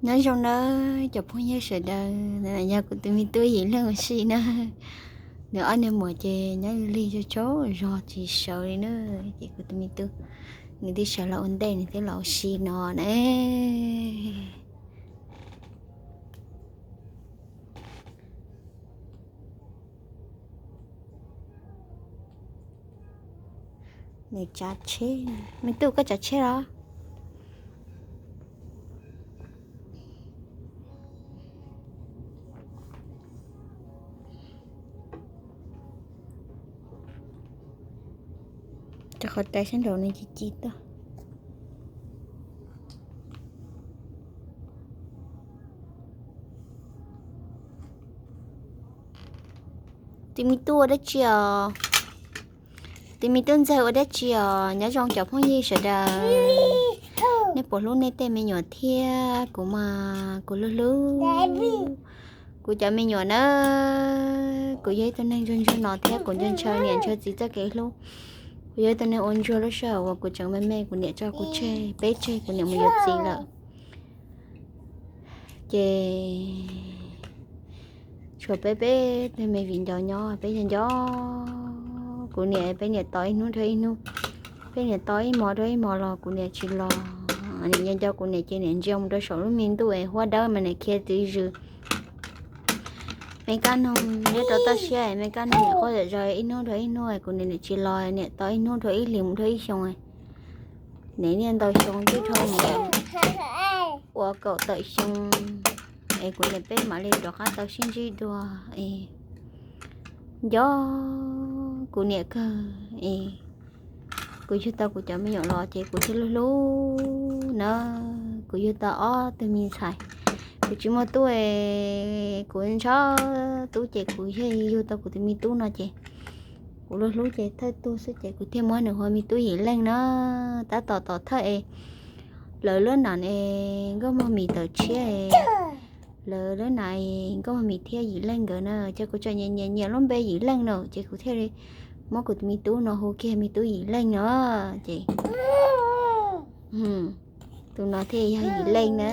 Nyob zoo nawb cov phooj ywg sawv daws, yog kuv tus me tub Yim Leej ua si na. Nws ob niag muam ces nyob lig lig tsaug zog tsis sawv li na, ces kuv tus me tub nws twb sawv los ua ntej, nws twb los ua si no na. Nws tsav tsheb, me tub koj tsav tsheb los? Rau qhov rais sab nraud nws ci ci tuaj. Tus me tub ua dab tsi os? Tus me tub ntxawg ua dab tsi os? Nyob zoo cov phooj ywg sawv daws, nej puas hlub nej tej me nyuam thiab? Kuv mas kuv hlub hlub kuv cov me nyuam na. Kuv yog ib tug neeg ntsuag ntsuag no thiab kuv ntshaw ntshaw niam ntshaw txiv txoj kev hlub. Kuv yog ib tug neeg ua ntsuag lub sij hawm uas kuv tseem me me kuv niam tso kuv tseg, peb tseg kuv niam mus yuav txiv lawm. Ces tshuav peb peb tug me viv ncaus nyob, peb nco nco kuv niam, peb niam tos ib hnub dhau ib hnub, peb niam tos ib hmo dhau ib hmo los kuv niam tsis los. Niam nco nco kuv niam ces niam ntsia mus rau saum lub me ntuj es huab dawb mas niam khiav txwv zws. Me kab noog nyob rau toj siab, me kab noog niam quaj zom zaws ib hnub dhau ib hnub, kuv niam niam tsis los, niam tos ib hnub dhau ib hlis mus dhau ib xyoo. Niam niaj ntau xyoo twb dhau mus ua kaum tawm xyoo es kuv niam peb mam li rov qab tau sib ntsib dua es nco kuv niam kawg es kuv yug tau kuv cov me nyuam los ces kuv thiaj hlub hlub na. Kuv yug tau ob tug me ntxhais, kuv tsis muaj tub es kuv ntshaw tub ces kuv yug tau kuv tus me tub no ces kuv hlub hlub ces thawj tug xwb ces kuv thiaj muab nws hu ua me tub Yim Leej na. Tab tom tom thawj es lawv lub nam es Nkauj Mog Mis tawm tshiab es lawv lub nam Nkauj Mog Mis thiab Yim Leej nkawd na ces kuv tseem nyiam nyiam nyiam lub npe Yim Leej no ces kuv thiaj li muab kuv tus me tub no hu kiag me tub Yim Leej no ces tus no thiaj yog Yim Leej na.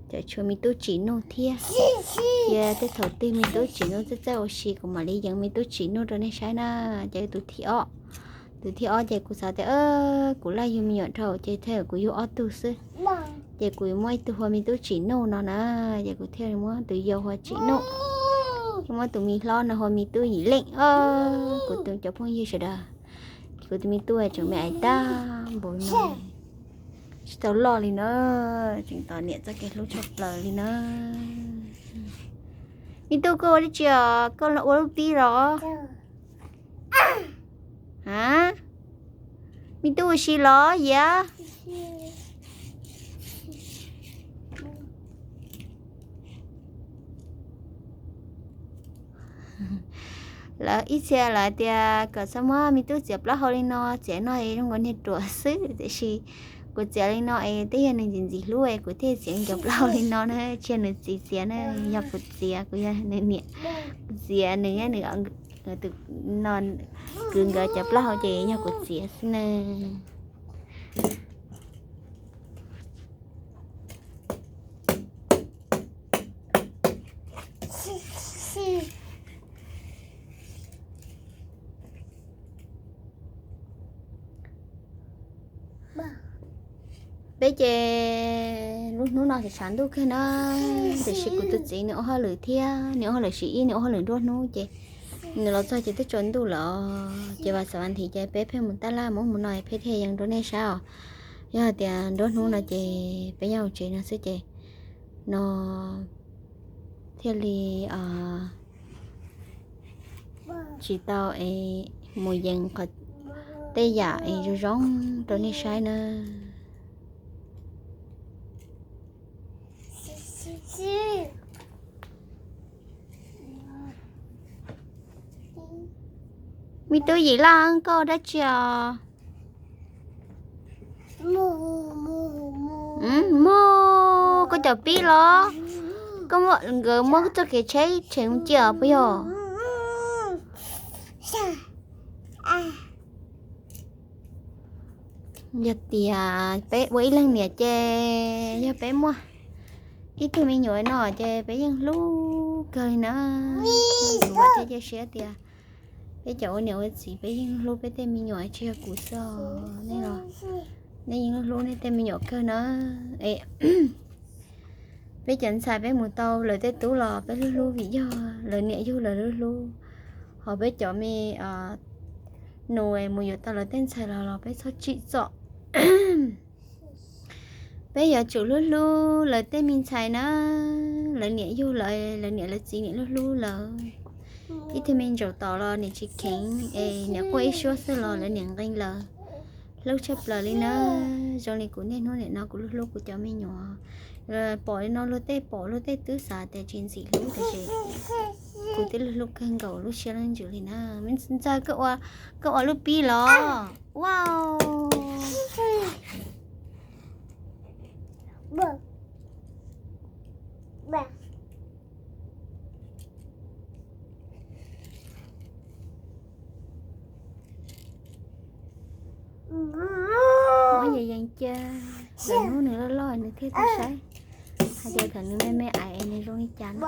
Ces tshuav me tub Tsim Nuj thiab. Cia tej thaum twg me tub Tsim Nuj txawj txawj ua si kuv mam li yees me tub Tsim Nuj rau nej saib na. Ces tus thib ob, tus thib ob ces kuv xav tias kuv laj yug me nyuam dhau ces thiaj kuv yug ob tug xwb. Ces kuv muab ib tug hu ua me tub Tsim Nuj no na, ces kuv thiaj muab tus yau hu ua Tsim Nuj, thiaj muab tus me hlob no hu ua me tub Yim Leej os. Kuv tus cov phooj ywg sawv daws, kuv tus me tub tseem me aiv tag npaum no, tsis tau loj li na, tseem tos niam txoj kev hlub tshaj plaws li na. Me tub, koj ua dab tsi os? Koj los ua lub pib los? A, me tub ua si los Yim? Lawv ib txhia lawv tias kom txhob muab me tub txiav plaub hau li no, txiav no zoo nkaus niag ruam xwb. Tiam sis kuv txiav li no es twb yog nws ntxim ntxim hlub es kuv thiaj txiav cov plaub hau li no na, tsis yog nws txiv txiav na, yog kuv txiav, kuv yog nws niam. Kuv txiav nws, nws tus no kwv nkawd cov plaub hau ces yog kuv txiav xwb na. Peb ces lub hnub no ces tshav ntuj kawg na, tiam sis kuv tus txiv nws ua hauj lwm thiab, nws ua hauj lwm sim ib, nws ua hauj lwm nruab hnub ces nws los txog ces twb tsaus ntuj lawm. Ces vas xav vas nthiv ces peb pheej mus tab laj mus ub mus no pheej thiaj yees rau nej saib os. Yog hais tias nruab hnub no ces peb nyob hauv tsev no xwb ces no thiaj li tsis tau es mus yees qhov tej yam es zoo zoo rau nej saib na. Me tub Yim Leej, koj ua dab tsi os? Muag, koj cov pib los? Koj muab, nkawd muab txoj kev tsheb tshem mus cia puas yog? Yog tias peb ua ib leeg niam ces yog peb muaj ib tug me nyuam no ces peb yeej hlub kawg li na. Kuv ua thiab cia siab tias peb cov ua niam ua txiv peb yeej hlub peb tej me nyuam, tsis yog kuv xwb os, nej los nej yeej hlub nej tej me nyuam kawg na. Es peb cov ntxhais peb mus tau lawv tej tub los peb hlub hlub vim yog lawv niam yug lawv hlub hlub, ho peb cov me nus mus yuav tau lawv tej ntxhais los los peb txhob tsim txom. Peb yuav tsum hlub hlub lawv tej me ntxhais na, lawv niam yug lawv, lawv niam lawv txiv niam hlub hlub lawv. Ib tug me ntsaum tom los niam tsis kheev es niam quaj ib suab xwb los lawv niam nqee lawv. Hlub tshaj plaws li na. Zoo li kuv niaj hnub nim no kuv hlub hlub kuv cov me nyuam. Pom li no luag tej pom luag tej twb xav tias tsis ntxim hlub tiam sis kuv twb hlub kawg nkaus lub siab lub ntsws li na. Me ntxawg, koj ua lub pib los? Wow. Muab yees yees cia, lwm hnub nws loj loj nws thiaj tuaj saib, hais tias thaum nws me me aiv nws zoo li cas na.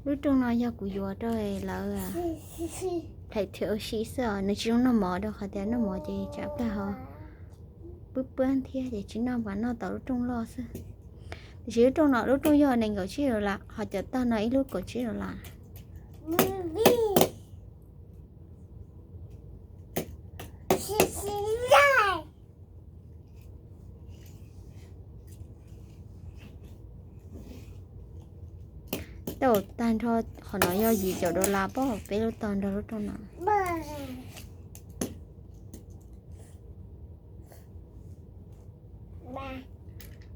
Lub rooj no yog kuv yuav rau lawv play too xwb os, nws tsis zoo noj mov rau qhov tias noj mov ces tsam pag ho pwb pwab thiab ces tsis noj, mas noj tau lub rooj loj xwb. Tiam sis lub rooj no lub rooj yog nees nkaum tsib dollar, ho cov tag no ib lub kaum tsib dollar. Tau tag nrho qhov no yog yim caum dollar, peb lub tau nrog lub rooj no.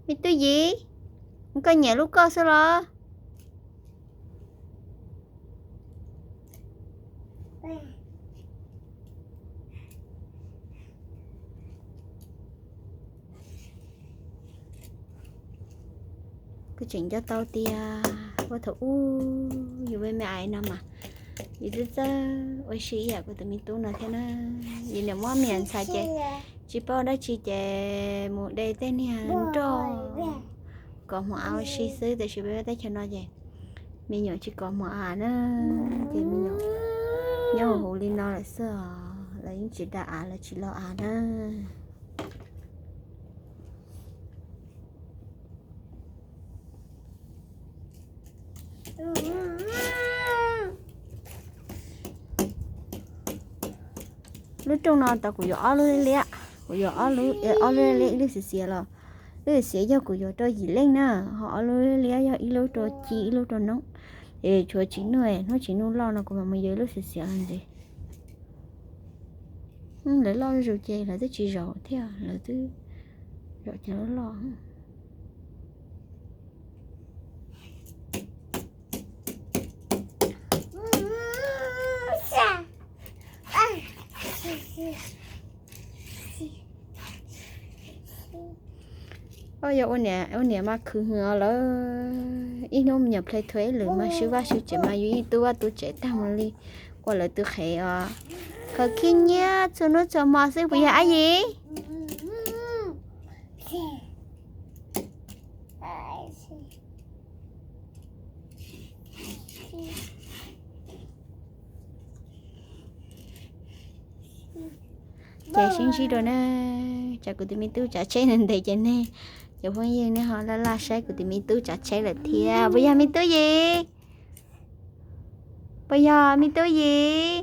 Me tub Yiv, koj nyiam lub koj xwb los? Kuv tseem nco tau tias ua thaum ub yus me me aiv no mas yus twb txawj ua si ib yam kuv tus me tub no thiab na. Yus niam muab me nyuam ntxhais ces tsis paub dab tsi ces mus de tej niag nroj kom hmoov av ua si xwb, tiam sis peb teb chaws no ces me nyuam tsis kom hmoov av na, ces me nyuam nyob huv huv li no lawm xwb os, lawv yeej tsis da av, lawv tsis lo av na. Lub rooj no tau kuv yuav ob lub liab liab, kuv yuav ob lub, ob lub liab liab ib lub xiav xiav los, lub xiav xiav yog kuv yuav rau yim leej na, ho ob lub liab liab yog ib lub rau Ci ib lub rau Noob. Es tshuav Tsis Nuj, hnub Tsis Nuj loj no kuv mam mus yuav ib lub xiav xiav los ntxiv. Lawv loj zuj zus ces lawv twb tsis zaum thiab, lawv twb zaum cov loj loj. Yog ua niam mas khwv hwv os lawm, ib hnub me nyuam play too ib lwm mas swb vaj swb tsev mas yus yeej tu vaj tu tsev tag mus li, ua lawv tus qhev os. Khaws khib nyiab txhua hnub txhua hmo xwb puas yog Ab Yim? Ces sib ntsib dua na, tsam kuv tus me tub tsav tsheb ntev ntev ces nej cov phooj ywg nej ho laj laj saib kuv tus me tub tsav tsheb lawm thiab. Puas yog me tub Yim? Puas yog me tub Yim?